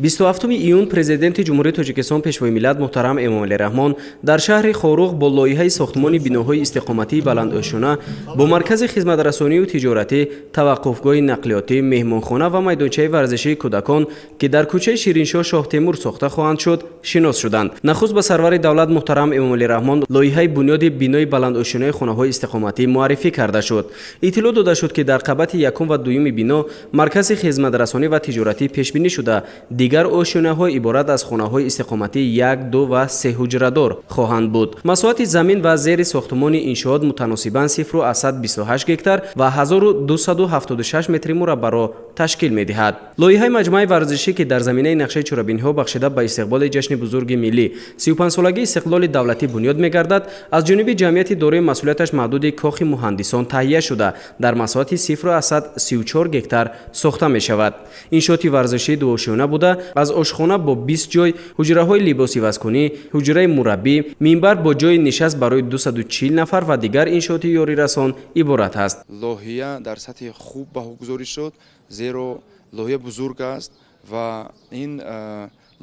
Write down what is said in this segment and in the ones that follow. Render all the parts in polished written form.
27 июн Президенти Ҷумҳурии Тоҷикистон, Пешвои миллат муҳтарам Эмомалӣ Раҳмон дар шаҳри Хоруғ бо лоиҳаи сохтмони биноҳои истиқоматии баландошёна бо маркази хизматрасонию тиҷоратӣ, таваққуфгоҳи нақлиётӣ, меҳмонхона ва майдончаи варзишии кӯдакон, ки дар кӯчаи Шириншоҳ Шоҳтемур сохта хоҳанд шуд, шинос шуданд. Нахуст ба сарвари давлат муҳтарам Эмомалӣ Раҳмон лоиҳаи бунёди бинои баландошёнаи хонаҳои истиқоматӣ муаррифӣ карда шуд. Иттилоъ дода шуд, ки дар қабати якум ва дуюми бино маркази хизматрасонӣ ва тиҷоратӣ пешбинӣ шуда, дигар ошёнаҳо иборат аз хонаҳои истиқоматии як, ду ва се ҳуҷрадор хоҳанд буд. Масоҳати замин ва зери сохтмони иншоот мутаносибан 0,28 гектар ва 1276 метри мураббаъро ташкил медиҳад. Лоиҳаи маҷмӯаи варзишӣ, ки дар заминаи нақшаи чорабиниҳо бахшида ба истиқболи ҷашни бузурги миллӣ, 35-солагии истиқлоли давлатӣ бунёд мегардад, аз ҷониби ҷамъияти дорои масъулияташ маҳдуди «Кохи муҳандисон» таҳия шуда, дар масоҳати 0,34 гектар сохта мешавад. Иншооти варзишӣ дуошёна буда, аз ошхона бо 20 ҷой, ҳуҷраҳои либосивазкунӣ, ҳуҷраи мураббӣ, минбар бо ҷойи нишаст барои 240 нафар ва дигар иншооти ёрирасон иборат аст. Лоҳия дар сатҳи хуб баҳогузорӣ шуд, зеро лоҳия бузург аст ва ин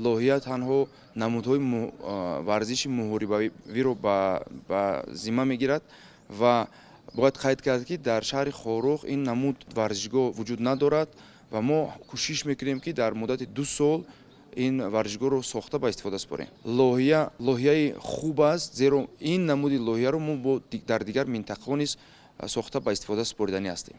лоҳия танҳо намудҳои варзиши муҳорибавиро ба зимма мегирад. Ва бояд қайд кард, ки дар шаҳри Хоруғ ин намуд варзишгоҳ вуҷуд надорад ва мо кӯшиш мекунем, ки дар муддати 2 сол ин варзишгоҳро сохта ба истифода супорем. Лоҳия лоҳияи хуб аст, зеро ин намуди лоҳияро мо дар дигар минтақаҳо низ сохта ба истифода супориданӣ ҳастем.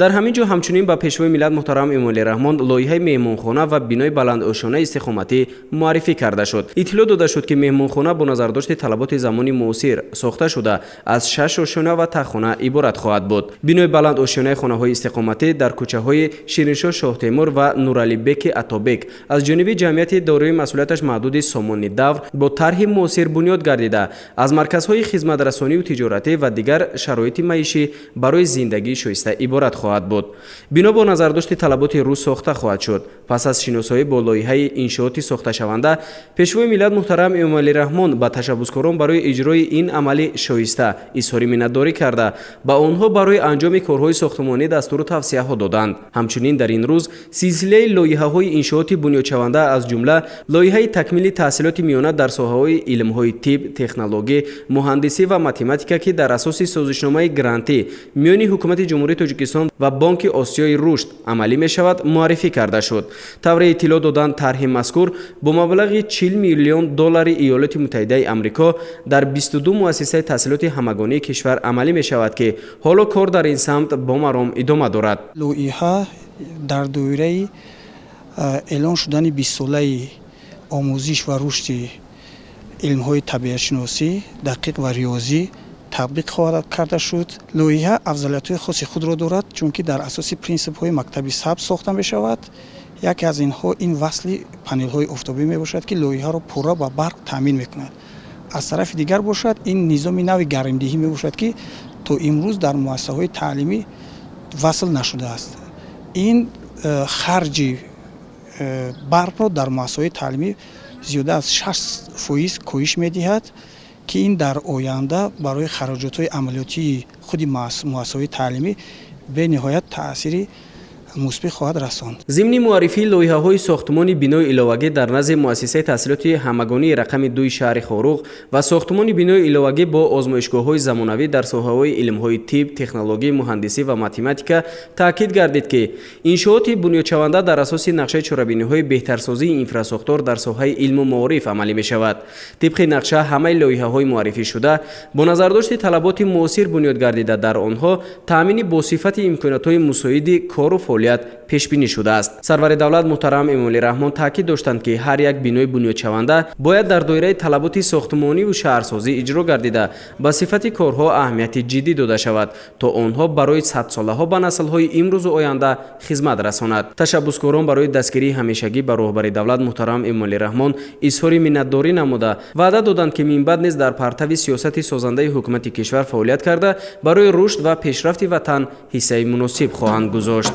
Дар ҳамин ҷо ҳамчунин ба Пешвои миллат муҳтарам Эмомалӣ Раҳмон лоиҳаи меҳмонхона ва бинои баландошёнаи истиқоматӣ муаррифӣ карда шуд. Иттилоъ дода шуд, ки меҳмонхона бо назардошти талаботи замони муосир сохта шуда, аз шаш ошёна ва таҳхона иборат хоҳад буд. Бинои баландошёнаи хонаҳои истиқоматӣ дар кӯчаҳои Шириншоҳ Шоҳтемур ва Нуралибеки Атобек аз ҷониби ҷамъияти дорои масъулияташ маҳдуди «Сомони Давр» бо тарҳи муосир бунёд гардида, аз марказҳои хизматрасонию тиҷоратӣ ва дигар шароити маишӣ барои зиндагии шоиста иборат хоҳад буд. Бино бо назардошти талаботи рӯз сохта хоҳад шуд. Пас аз шиносоӣ бо лоиҳаи иншооти сохташаванда, Пешвои миллат муҳтарам Эмомалӣ Раҳмон ба ташаббускорон барои иҷрои ин амали шоиста изҳори миннатдорӣ карда, ба онҳо барои анҷоми корҳои сохтмонӣ дастуру тавсияҳо доданд. Ҳамчунин дар ин рӯз силсилаи лоиҳаҳои иншооти бунёдшаванда, аз ҷумла лоиҳаи такмили таҳсилоти миёна дар соҳаҳои илмҳои тиб, технологӣ, муҳандисӣ ва математика, ки дар асоси созишномаи грантӣ миёни Ҳукумати Ҷумҳурии Тоҷикистон ва Бонки Осиёи Рушд амалӣ мешавад, муаррифӣ карда шуд. Тавре иттилоъ доданд, тарҳи мазкур бо маблағи 40 миллион доллари Иёлоти Муттаҳидаи Амрико дар 22 муассисаи таҳсилоти ҳамагонии кишвар амалӣ мешавад, ки ҳоло кор дар ин самт бо маром идома дорад. Лоиҳа дар доираи эълон шудани 20-солаи омӯзиш ва рушди илмҳои табиатшиносӣ, дақиқ ва риёзӣ татбиқ хоҳад карда шуд. Лоиҳа афзалиятҳои хоси худро дорад, чунки дар асоси принсипҳои мактаби сабз сохта мешавад. Яке аз инҳо ин васли панелҳои офтобӣ мебошад, ки лоиҳаро пурра ба барқ таъмин мекунад. Аз тарафи дигар бошад, ин низоми нави гармдиҳӣ мебошад, ки то имрӯз дар муассисаҳои таълимӣ васл нашудааст. Ин харҷи барқро дар муассисаҳои таълимӣ зиёда аз 6% коҳиш медиҳад, ки ин дар оянда барои хароҷотҳои амалиётии худи муассисаҳои таълимӣ бениҳоят таъсири мусбӣ хоҳад расонд. Зимни муаррифии лоиҳаҳои сохтмони бинои иловагӣ дар назди муассисаи таҳсилоти ҳамагонии рақами дуи шаҳри Хоруғ ва сохтмони бинои иловагӣ бо озмоишгоҳҳои замонавӣ дар соҳаҳои илмҳои тиб, технологӣ, муҳандисӣ ва математика таъкид гардид, ки иншооти бунёдшаванда дар асоси нақшаи чорабиниҳои беҳтарсозии инфрасохтор дар соҳаи илму маориф амалӣ мешавад. Тибқи нақша, ҳамаи лоиҳаҳои муаррифишуда бо назардошти талаботи муосир бунёд гардида, дар онҳо таъмини босифати имкониятҳои мусоиди кору фаъолият пешбинӣ шудааст. Сарвари давлат муҳтарам Эмомалӣ Раҳмон таъкид доштанд, ки ҳар як бинои бунёдшаванда бояд дар доираи талаботи сохтмониву шаҳрсозӣ иҷро гардида, ба сифати корҳо аҳамияти ҷиддӣ дода шавад, то онҳо барои садсолаҳо ба наслҳои имрӯзу оянда хизмат расонад. Ташаббускорон барои дастгирии ҳамешагӣ ба роҳбари давлат муҳтарам Эмомалӣ Раҳмон изҳори миннатдорӣ намуда, ваъда доданд, ки минбаъд низ дар партави сиёсати созандаи ҳукумати кишвар фаъолият карда, барои рушд ва пешрафти ватан ҳиссаи муносиб хоҳанд гузошт.